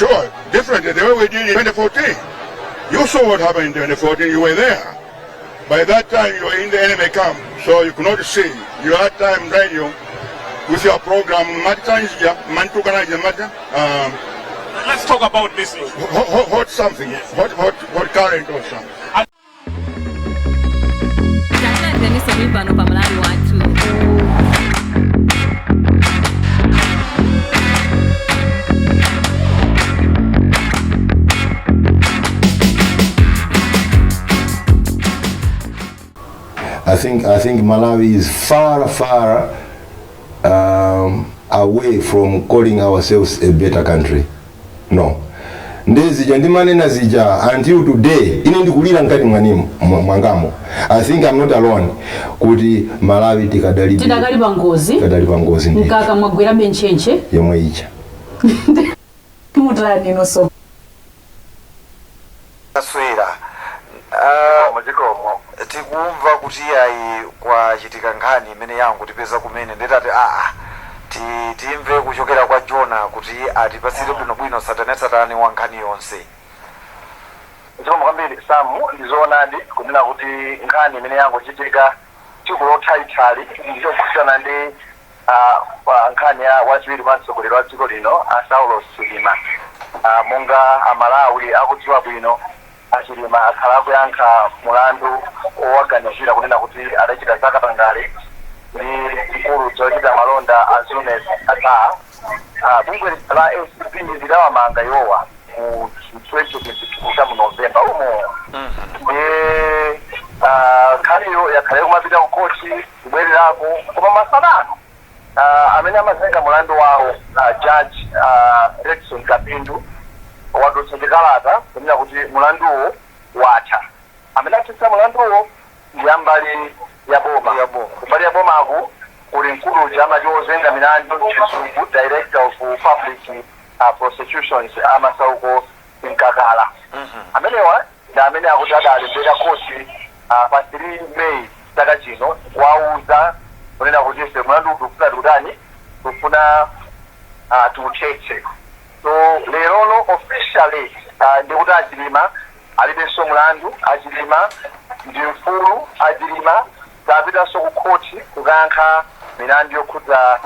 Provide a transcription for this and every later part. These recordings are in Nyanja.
Sure, differently the way we did in 2014. You saw what happened in 2014, you were there. By that time, you were in the enemy camp, so you could not see. You had Time Radio with your program, Matanjia, Mantukanaja Mata, Let's talk about this issue. Hot, hot, hot something, hot, hot, hot current or something. Talandireniso muli pano pa Malawi Wathu. I think Malawi is far, far away from calling ourselves a better country. No. Ndezija ndimanena zija until today ine ndikulira mkati mwanimo mwangamo. I think I'm not alone kuti Malawi tikadali Tidakali pa ngozi. Tikadali pa ngozi ndi Mkaka mwagwerabe ntchentche. Yomwe icha. Mutani inonso? Kaswera, Zikomo. Tikumva kuti ayi, kwachitika nkhani imene yangotipeza kumene, ndetati aa, timve kuchokera kwa Jona kuti atipasire bwinobwino tsatanetsatane wa nkhani yonse. Zikomo kwambiri, Samu. Ndizoonadi kunena kuti nkhani imene yangochitika tsiku lothayithali ndichokhudzana ndi nkhani ya wachiwiri kwa mtsogoleri wa dziko lino, a Saulos Chilima. Monga Amalawi akudziwa bwino, aChilima akhala akuyankha mulandu owaganizira kunena kuti adachita zakatangale ndi mkulu zochita malonda a Zuneth Sattar. Bungwe la ACB lidawamanga iwowa mu 2022 cha mu Novemba umo. Ndiye nkhaniyo yakhala ikumapita ku khoti, kubwererako, koma masanano amene amazenga mulandu wawo, Judge Redson Kapindu, watulutsa chikalata kunena kuti mulanduwo watha. Amene athetsa mulanduwo ndi ambali ya boma. Ya boma. Kumbali ya bomako kuli mkulu uja amati wozenga milandu, Chizungu, Director of Public Prosecutions, aMasauko Mkakala. Amenewa ndi amene akuti adalembera khoti pa 3 May chaka chino kuwauza kunena kuti ife mulandu tikufuna tikutani, tikufuna tiuthetse. So lerono officially ndikuti aChilima alibenso mulandu, aChilima ndi mfulu, aChilima sapitanso ku khoti kukayankha milandu yokhudza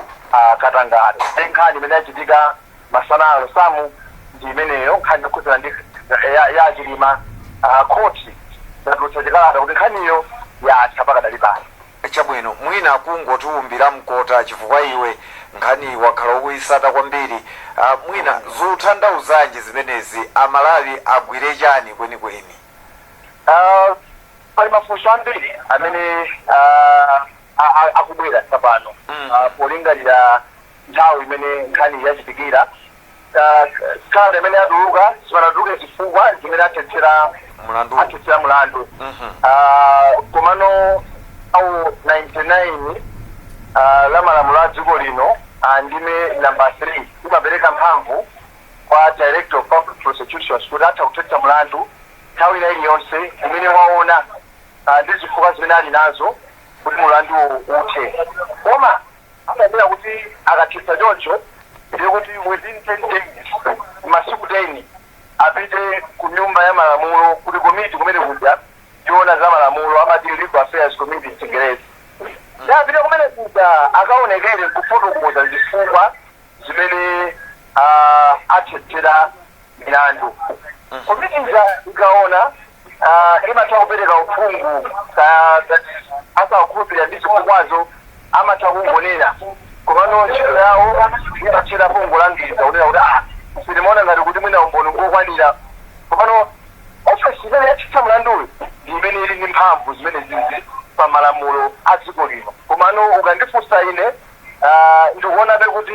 katangale. Nkhani imene yachitika masanalo, Samu, ndi imeneyo, nkhani yokhudzana ndi ya aChilima. Khoti latulutsa chikalata kuti nkhaniyo yatha pakadali pano. Chabwino, mwina kungotiumbira mkota, chifukwa iwe nkhani wakhala ukuyisata kwambiri, mwina zikutanthauzanji zimenezi? Amalawi agwire chani kwenikweni? Pali mafunso ambiri amene akubwera tsapano polingalira nthawi imene nkhani yachitikira. Kalata imene yatuluka, sipanatuluke zifukwa zimene athetsera mulandu. Athetsera mulandu. Komano au 99 la malamulo a dziko lino, ndime namba 3, imapereka mphamvu kwa Director of Public Prosecutions kuti atha kuthetsa mulandu nthawi ina iliyonse imene waona ndi zifukwa zimene ali nazo kuti mulandu uthe. Koma amanena kuti akathetsa choncho, ndiye kuti within 10 days, masiku 10, apite ku Nyumba ya Malamulo, kuti komiti kumene kuja tiona za malamulo, amati Legal Affairs Committee mChingerezi, apite kumene kuja akaonekere kufotokoza zifukwa zimene athetsera milandu. Komiti ija ikaona, imatha kupereka uphungu. Asakukhulupirira ndi zifukwazo, amatha kungonena, komano ntchito yawo imathera pongolangiza kunena kuti sitimaona ngati kuti mwina umboni ngokwanira. Komano ofesi imene yathetsa mlanduyu ndi imene ili ndi mphamvu zimene zizi pa malamulo a dziko lino. Komano ukandifunsa ine, ndikuonabe kuti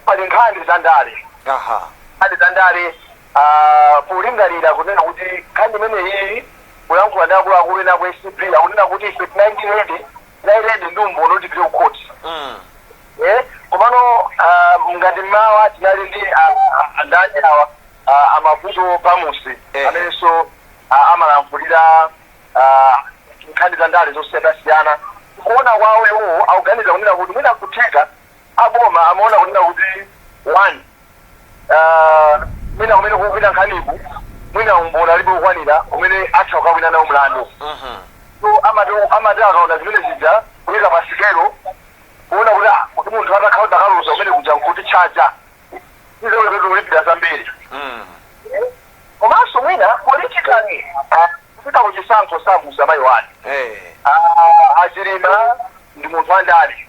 pali nkhani za ndale. Nkhani za ndale, polingalira kunena kuti nkhani imeneyi, kuyankhula ndi akuluakulu ena ku ACB, akunena kuti ife tinali ready, tinali ready ndi umboni kuti tipite ku court. Komano ngati mmawa tinali ndi andani awa, aMavuto Bamusi, amenenso amalankhulira nkhani za ndale zosiyanasiyana. Kuona kwawo iwowo, akuganiza kunena kuti mwina kutheka aboma amaona kunena kuti one, Mwina kumene kukupita nkhaniku, mwina umboni alibe kukwanira umene atha kukawina nawo mlandu. So amati akaona zimene zija, kuyika pa sikelo, kuona kuti kuti munthu atakhala udakaluza kumene kuja nkuti chaja izeulipeti kulipira zambiri. Komanso mwina politically, kufika kuchisankho samusa mayiwani. Achilima ndi munthu wandale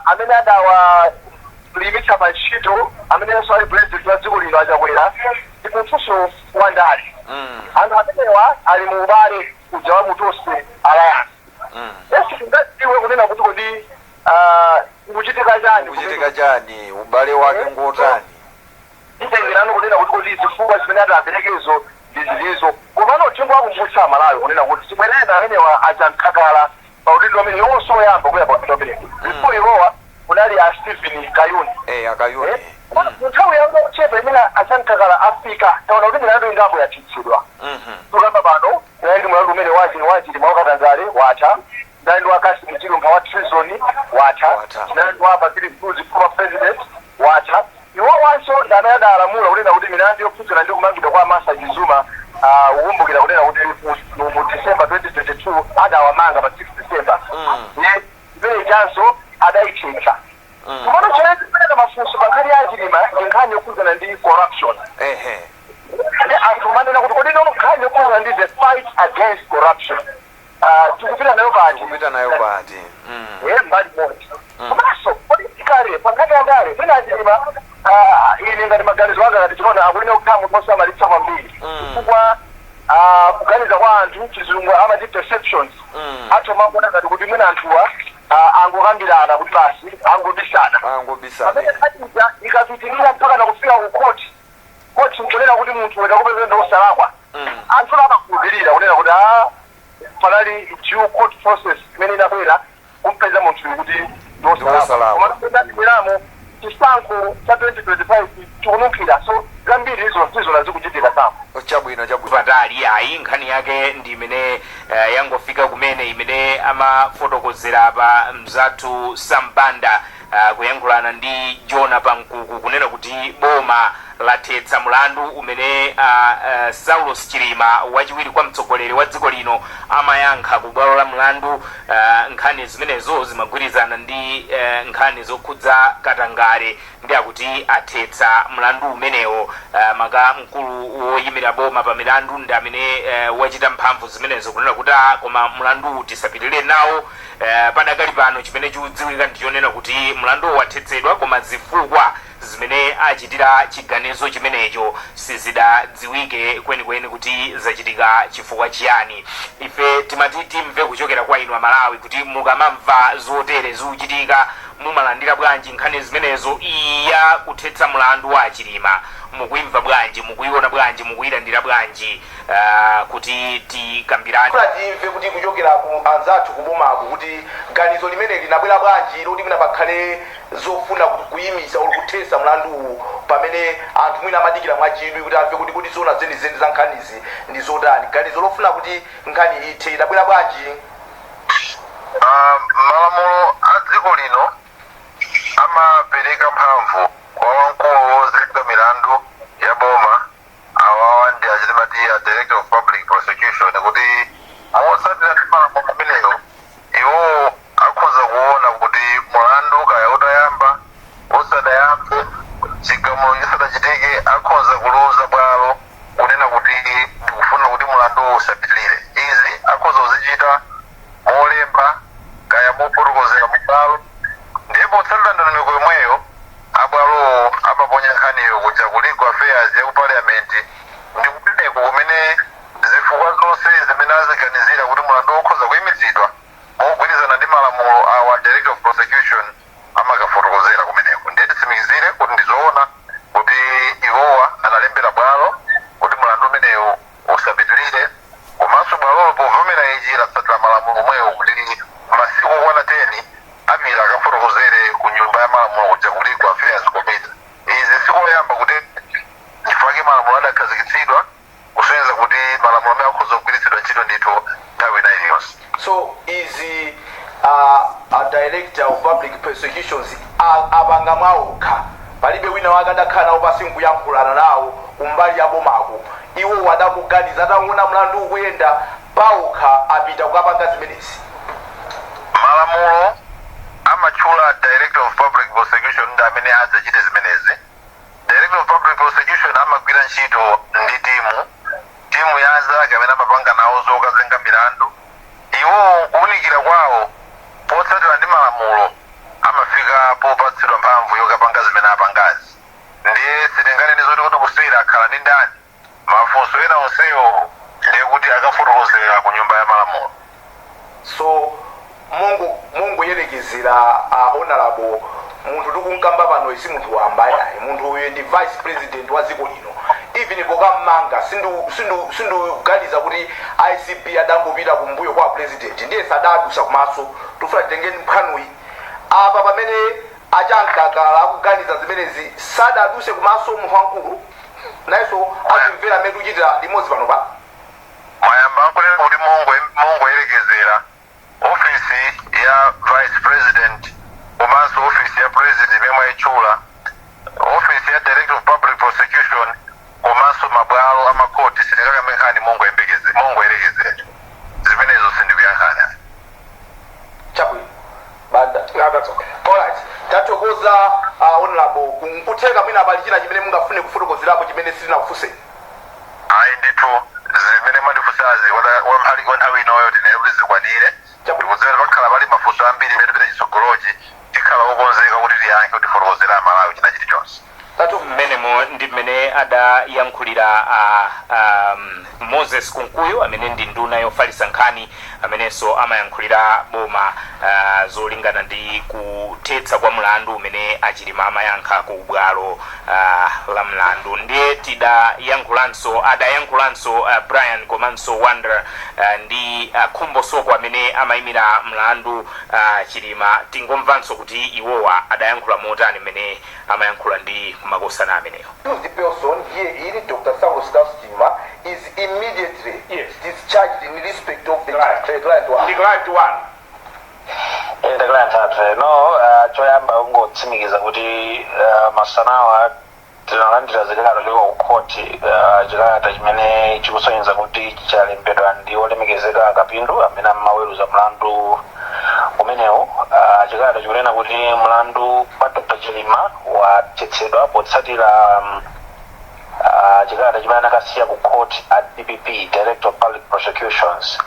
amene adawalimitsa pa ntchito, amenenso ali president wa dziko lino Achakwera ndi munthuso wandale. Anthu amenewa ali mu ubale uja wa Mutonse Alliance. Esi tingadziwe kunena kuti kodi kuchitika chani? Kuchitika chani? Ubale wake ngotani? Nditengerano kunena kuti kodi zifukwa zimene adaperekezo ndi zilizo. Komano tingowakumbutsa Amalawi kunena kuti chibwerena amenewa achankhakala pa udindo amene iwonso oyamba kuya pa udindo amenewo, before iwowa kunali a Stephen Kayuni. Eh, Akayuni. Mu nthawi yawo yochepa imene achankhakala afika, taona kuti milandu ingapo yathetsedwa. Tukamba pano tinali ndi mlandu umene wachili mwakatangale, watha. Tinali ndi wa Cassim Chilumpha wa treason, watha. Watha. Tinali ndi wa Bakili Muluzi, former president, watha. Iwowanso ndi amene adalamula kunena kuti milandu yokhudzana ndi kumangidwa kwa Martha Chizuma, ukumbukira kunena kuti mu December 2022 adawamanga pa 6 December, ye imene ichanso adayithetsa. Komano chimene chipereka mafunso pa nkhani ya Achilima ndi nkhani yokhudzana ndi corruption. Ndi anthu manena kuti kodi nono nkhani yokhudzana ndi the fight against corruption, tikupita nayo pati? Kupita nayo pati? Mbali imodzi. Komanso politically, pa nkhani ya ndale, mwina Achilima, ine ngati maganizo anga, ngati tiona, akulina kukhala munthu osamalitsa kwambiri, chifukwa kuganiza kwa anthu, Chizungu amati perceptions, athu amakuona ngati kuti mwina anthuwa angokambirana kuti basi angobisana, angobisana, pamene nkhaniza ikapitirira mpaka nakufika ku court, court nkunena kuti munthu weka kupeza ndi osalakwa, anthu amakhulupirira kunena kuti panali due court process imene inabwera kumpeza munthu kuti ndi osalakwa. Osalakwa. Koma tibweramo chisankho cha 2025 chikununkhira, so zambiri izo zizona zikuchitika samo. Chabwino, chabwino. Patali ayi, nkhani yake ndi imene yangofika kumene, imene amafotokozera pa mzathu Sambanda, kuyankhulana ndi Jona Pankuku, kunena kuti boma lathetsa mlandu umene Saulos Chilima, wachiwiri kwa mtsogoleri wa dziko lino, amayankha ku bwalo la mlandu. Nkhani zimenezo zimagwirizana ndi nkhani zokhudza katangale, ndi akuti athetsa mlandu umenewo. Maka mkulu woyimira boma pa milandu ndi amene wachita mphamvu zimenezo, kunena kuti koma mlandu tisapitirire nawo. Padakali pano chimene chikudziwika ndi chonena kuti mlanduwo wathetsedwa, koma zifukwa zimene achitira chiganizo chimenecho sizidadziwike kwenikweni kuti zachitika chifukwa chiyani. Ife timati timve kuchokera kwa inu Amalawi kuti mukamamva zotere zikuchitika, mumalandira bwanji nkhani zimenezo? Iya kuthetsa mlandu wa Achilima mukuimva bwanji? Mukuiona bwanji? Mukuyilandira bwanji? Kuti tikambirane. Funa timve kuti kuchokera ku anzathu kubomaku kuti ganizo limene linabwera bwanji loti mwina pakhale zofuna kuyimisa uli kuthesa mlanduwu, pamene anthu mwina amadikira mwachidwi kuti amve kuti zona zenizeni za nkhanizi ndi zotani. Ganizo lofuna kuti nkhani ithe idabwera bwanji? Malamulo a dziko lino amapereka mphamvu kwa wamkulu wozenga milandu ya boma, awawa ndi achitimati a Director of Public Prosecution, kuti motsatira ndi malamulo amenewo iwo akhoza kuona kuti mulandu kaya utayamba, usadayambe, chigamulo chisadachitike, akhoza kuluza bwalo kunena kuti ndikufuna kuti mulandu usapitirire. Izi akhoza kuzichita molemba kaya mofotokozera mubwalo, ndipo potsatira ndondomeko yomweyo abwalowo amaponya nkhaniyo kuja ku Legal Affairs ya ku Parliament, ndi kumeneko kumene zifukwa zonse zimene aziganizira kuti mulandu wokhoza kuyimitsidwa mogwirizana ndi malamulo awa Director of Prosecution amakafotokozera kumeneko. Ndiye titsimikizire kuti ndizoona kuti iwowa analembera bwalo kuti mulandu umenewu usapitirire, komanso bwalolo povomera ichi latsatira malamulo omwewo kuti masiku okwana 10 apita akafotokozere ku Nyumba ya Malamulo kuja ku Legal Affairs Committee. Izi sikoyamba kuti, chifukwa malamulo adakhazikitsidwa kusonyeza kuti malamulo amene akhoza kugwiritsidwa ntchito ndithu nthawi ina iliyonse. So izi a Director of Public Prosecutions apanga mwaokha? Palibe wina wake adakhala nawo pasi nkuyankhulana nawo kumbali ya bomako? Iwo adakuganiza ataona mlandu ukuyenda pawokha, apita kukapanga zimenezi? Malamulo amatchula Director of Public Prosecution ndi amene adzachite zimenezi. Director of Public Prosecution amagwira ntchito ndi timu ya anzake amene amapanga nawo zokazenga milandu. Iwo kuwunikira kwawo potsatira ndi malamulo amafika popatsidwa mphamvu yokapanga zimene apangazi. Ndiye sitinganene zoti kuti kuseri akhala ndi ndani. Mafunso ena onsewo ndiye kuti akafotokozera ku Nyumba ya Malamulo. So mungoyerekezera, Honorable, munthu tikunkamba pano si munthu wamba yayi. Munthu uyu ndi Vice President wa dziko lino. Even pokammanga, sinduganiza kuti ACB adangopita kumbuyo kwa President, ndiye sadadusa kumaso. Tufuna titengeni nkhaniyi apa, pamene achankakala akuganiza zimenezi, sadaduse kumaso munthu wamkulu, nayenso akumvera mmene tikuchitira limodzi pano pa. Mwayamba nkunena kuti mongoyerekezera, ofisi ya Vice President komanso ofisi ya President imene mwayitchula, ofisi ya Director of Public Prosecution komanso mabwalo amakhoti, sitingakambe nkhani mongoyerekezera. Zimenezo sindikuyankhana. Chabwino, Banda. Ah, that's okay. Alright, tathokoza, Honorable. Nkutheka mwina pali china chimene mungafune kufotokozerapo chimene sitinakufunseni? Ayi ndithu, zimene mwandifunsazi wa nthawi inoyo tinene kuti zikwanire. Ndikudziwa kuti pakhala pali mafunso ambiri imene tipite chitsogolochi, tikhala okonzeka kuti tiyankhe, kuti tifotokozere Amalawi china chilichonse. Mmenemo ndi mmene adayankhulira Moses Kunkuyu, amene ndi nduna yofalitsa nkhani, amenenso amayankhulira boma, zolingana ndi kuthetsa kwa mlandu umene aChilima amayankha ku bwalo la mlandu. Ndiye tidayankhulanso, adayankhulanso Brian komanso Wonder ndi Khumbo Soko amene amayimira mlandu Chilima. Tingomvanso kuti iwowa adayankhula motani mmene amayankhula ndi makosana amenewo. The person here in Dr. Saulos Klaus Chilima is immediately discharged in respect of the client one. Ndi client one. Ende client athu no, choyamba ungotsimikiza kuti masanawa tinalandira zikalata kuchoka ku khoti, chikalata chimene chikusonyeza kuti chalembedwa ndi olemekezeka Kapindu amene amaweruza mlandu umenewu. Chikalata chikunena kuti mlandu wa Dr Chilima wathetsedwa potsatira chikalata chimene anakasiya ku court at DPP, Director of Public Prosecutions,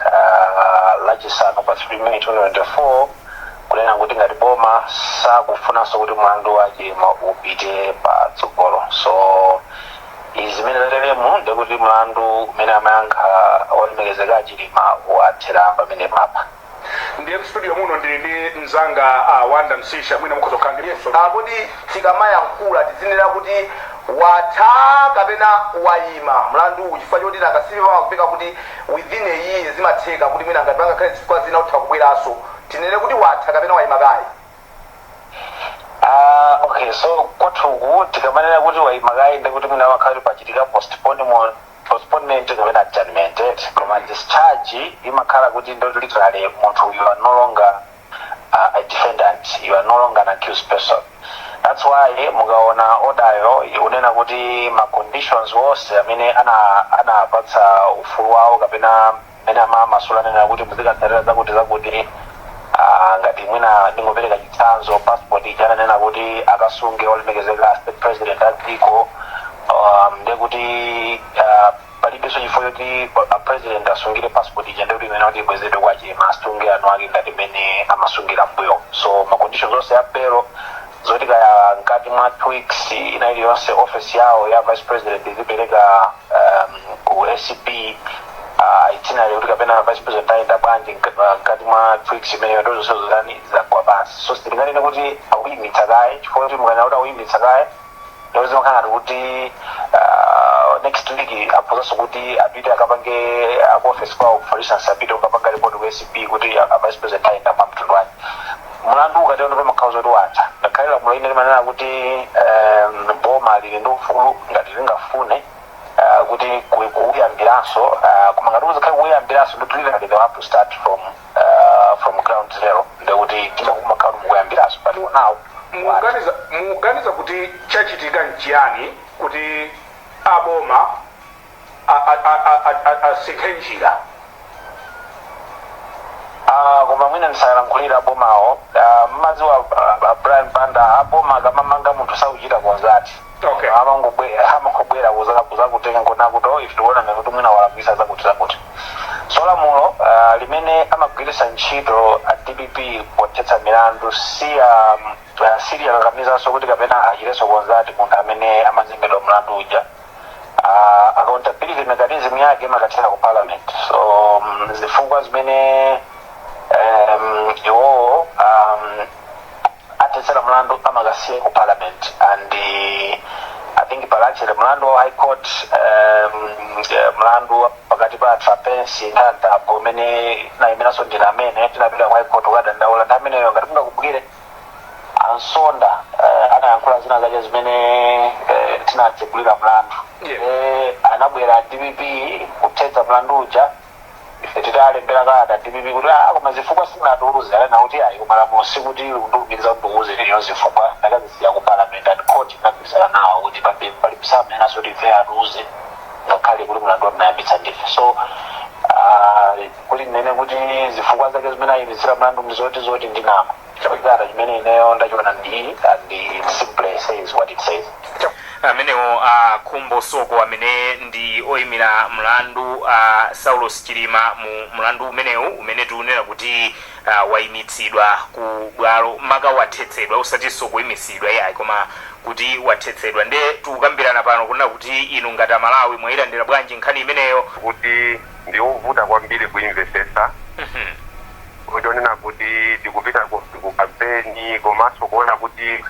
Lachisanu pa 3 May 2024, kunena kuti ngati boma sakufunanso kuti mlandu wa Chilima upite patsogolo. So izi zimene zateremu, ndikuti mlandu umene amayankha olemekezeka Chilima wathera pamene papa. Ndiye mstudio muno ndili ndi mzanga Wanda Msisha. Mwina mukhoza kukhala ndi funso. Kodi tikamayankhula tizinena kuti watha kapena wayima mlandu uwu? Chifukwa choti nakasipi pamapeka kuti within a year zimatheka kuti mwina ngati pangakhale zifukwa zina utha kubweranso. Tinene kuti watha kapena wayima kaye? Ah, okay, so kwathuku tikamanena kuti wayima kaye, ndikuti mwina wakhala pachitika postponement kapena adjournment, eti? Koma discharge imakhala kuti ndoti literally munthu, you are no longer a defendant, you are no longer an accused person. That's why mukaona orderyo ikunena kuti ma conditions wonse amene anapatsa ufulu wawo kapena amene amamasula, anena kuti muzikatsatira zakuti zakuti. Ngati mwina ndingopereka chitsanzo, passport ija ananena kuti akasunge olemekezeka State President a dziko, ndekuti palibenso chifukwa choti a President asungire passport ija, ndekuti imene kuti ibwezedwe kwa Chilima, asunge anu ake ngati mmene amasungira mbuyo. So ma conditions onse a bail, zoti kaya mkati mwa 2 weeks ina iliyonse office yawo ya Vice President izipereka ku ACB itinerary kuti kapena Vice President ayenda bwanji mkati mwa 2 weeks imeneyo, ndo zonse zani zagwa pansi. So sitinganene kuti akuyimitsa kaye, chifukwa kuti mukanena kuti akuyimitsa kaye, ndo zimakhala ngati kuti next week aphunzanso kuti apite akapange aku office kwawo, for instance, apite kukapanga report ku ACB kuti a Vice President ayenda pa mtundu wanji. Mlandu ukatero pamakhala zoti watha, ngakhale lamulo ine limanena kuti boma lili ndi ufulu ngati lingafune kuti kuyambiranso, koma ngati kuzikhale kuyambiranso, ndikuti literally they have to start from ground zero, ndikuti timakhala mukuyambiranso. But for now Mukuganiza kuti chachitika nchiyani kuti aboma asinthe njira? Ah, koma mwina ndisalankhulira abomawo. Ah, mmadziwa, Brian Banda, aboma akamamanga munthu sauchita consult. Amangobwera kuzakutenga nkona kuti, "Oh, ife tikuona ngati kuti mwina walakwisa zakuti zakuti." So lamulo limene amagwiritsa ntchito a DPP pothetsa milandu si siliyakakamizanso kuti kapena achitenso consult munthu amene amazengedwa mlandu uja. Accountability mechanism yake imakathera ku parliament. So zifukwa zimene iwowo athetsera mlandu amakasiya ku parliament. And I think palachere mlandu wa High Court, mlandu pakati pa Trapence ndi Antambo umene nayimenanso ndine amene tinapita ku High Court kukadandaula. Nthawi imeneyo, ngati mungakumbukire, Ansonda anayankhula zina zake zimene tinatsegulira mlandu. Anabwera DPP kuthetsa mlandu uja. Ife titalembera kalata DPP kuti, "Ah, koma zifukwa simunatiuze," anena kuti, "Ayi, koma lamulo sikuti ndikumbiriza kuti ndiuze liliyo zifukwa, ndakazisiya ku parliament." And court inagwirizana nawo kuti pali samenenso kuti ife atiuze ngakhale kuti mlandu watinayambitsa ndife. So kuti ndinene kuti zifukwa zake zimene ayimitsira mlandu ndi zoti zoti, ndinama. Chikalata chimene ineyo ndachiona ndi and it simply says what it says. Amenewo a Khumbo Soko amene ndi oyimira mlandu a Saulos Chilima mu mlandu umenewu umene tikunena kuti wayimitsidwa ku bwalo, maka wathetsedwa, usatinso kuyimitsidwa iyayi, koma kuti wathetsedwa. Nde tikukambirana pano kunena kuti inu ngati Amalawi mwayilandira bwanji nkhani imeneyo? Kuti ndiovuta kwambiri kuimvesesa, kutonena kuti tikupita ku kampeni, komanso kuona kuti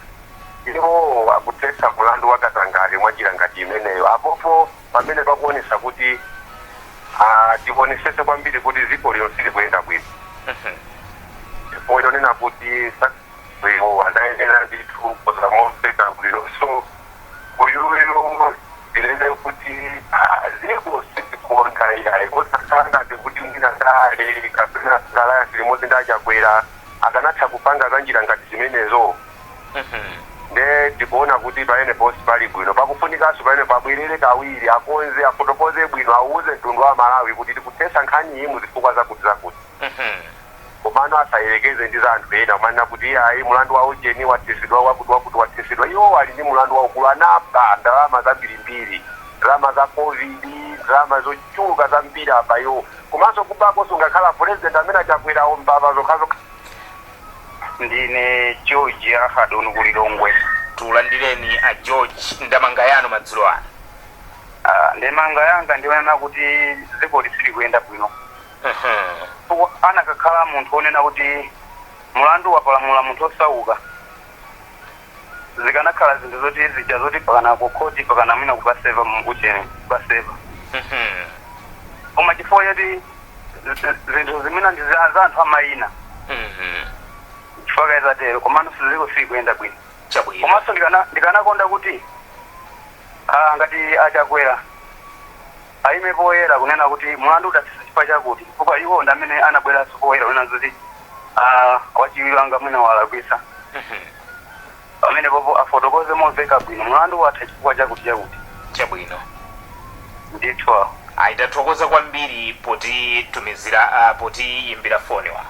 iwo akuthetsa mlandu wakatangale mwanjira ngati imeneyo, apopo pamene pakuonesa kuti tikuonesese kwambiri kuti dziko lino silikuyenda bwino. Chifukwa chonena kuti iwo anayenera ndithu kuza momveka bwino. So uyuyu ndinene kuti dziko sitikuona iyayi, osakhala ngati kuti mwina ndale kapena alliance limodzi ndi Achakwera akanatha kupanga za njira ngati zimenezo. Nde tikuona kuti pamene posi pali bwino, pakufunikanso pamene pabwerere kawiri, akonze, afotokoze bwino, auze mtundu wa Malawi kuti tikuthetsa nkhani iyi muzifukwa zakuti zakuti, komano asayerekeze ndi za anthu ena kumanena kuti iyayi, mulandu wa ujeni wathetsedwa, wakuti wakuti wathetsedwa. Iwo ali ndi mulandu waukulu, anaba ndalama zambirimbiri, ndalama za COVID, ndalama zochuluka zambiri apa iwo, komanso kubakonso ngakhala president amene Achakwerawo, mbava zokhazokha. Ndine George Ahadon kulilongwe. Tulandireni a George, ndamanga yanu madzulo ano. Ah, ndemanga yanga ndionena kuti dziko lisili kuyenda bwino. Chifukwa anakakhala munthu onena kuti mulandu wapalamula munthu osauka, zikanakhala zinthu zoti zija zoti pakana ku khoti, pakana mwina kukaseva mukuchene kukaseva. Koma chifukwa choti zinthu zimene ndi za anthu amayina, chifukwa kaizatero, komano dziko sili kuyenda bwino. Komanso ndikanakonda kuti ngati Achakwera ayime poyera kunena kuti mulandu udathetsa chifukwa chakuti, chifukwa iwo ndi amene anabweranso poyera kunena zoti wachiwiri wanga mwina walakwisa. Pamene popo afotokoze momveka bwino, mulandu watha chifukwa chakuti chakuti. Ndithu awo. Ayi, tathokoza kwambiri potitumizira, potiyimbira foni wa.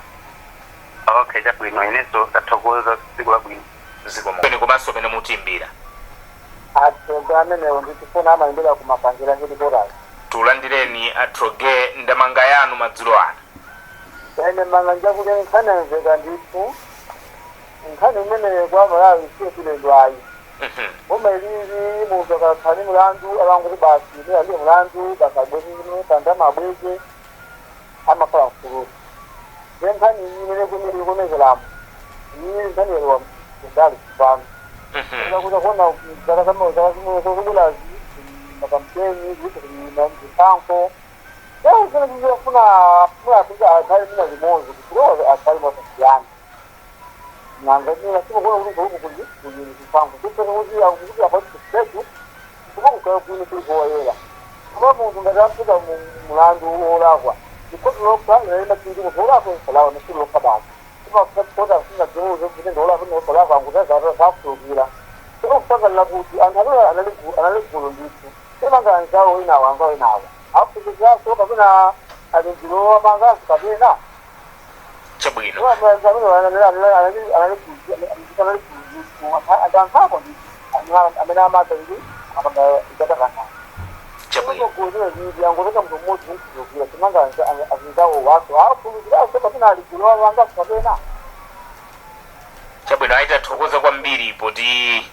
Okay, chabwino, inenso tathokoza, tsiku labwino. Zikomo komanso pene mutiimbira. Atsoga amenewo nditifuna amayimbira kumapangira headquarters. Tulandireni Atroge, ndamanga yanu madzulo ano. Ene manga njakuti nkhani yamveka ndithu. Nkhani imene kwa Malawi siye chilendo ayi. Boma ilili, munthu akakhala mulandu akanguti basi, ine alibe mulandu basi, abweze zimene kandama abweze, amakhala mfulu. Ndiye nkhani iyi imene kumene ikuonekeramo, iyi nkhani yalowa ndale tsopano. Kuti kuona zaka zaka zimwe zokubwerazi, makampeni, zisankho, zimene zizofuna afuna akhale mina limodzi, kuti akhale mosasiyana. Nanga mina sikuona kuti kuku kuli kuli zisankho, kupeza kuti akuti apati kusetu kuba kukhala kwini kuli koyera. Kuba munthu ngati afika mulandu wolakwa, ikhoti lokha linalemba chinthu munthu wolakwa salawa nasiku lokha basi. Kota singadziuze kuti ndolapa angutazakhulukira. Sekukusangalala kuti anthu amene anali gulu ndithu semanga anzawo inawo, anzawo inawo akhulukiraso kapena alinjilowa mangaso kapena. Chabwino. Amene amaza ndi apanga ikatakana. Chabwino. Angoteka munthu mmodzi kumkhulukira, simanga azinzawo waso akhulukiraso kapena alinjilowa mangaso kapena. Chabwino, ayitathokoza kwambiri poti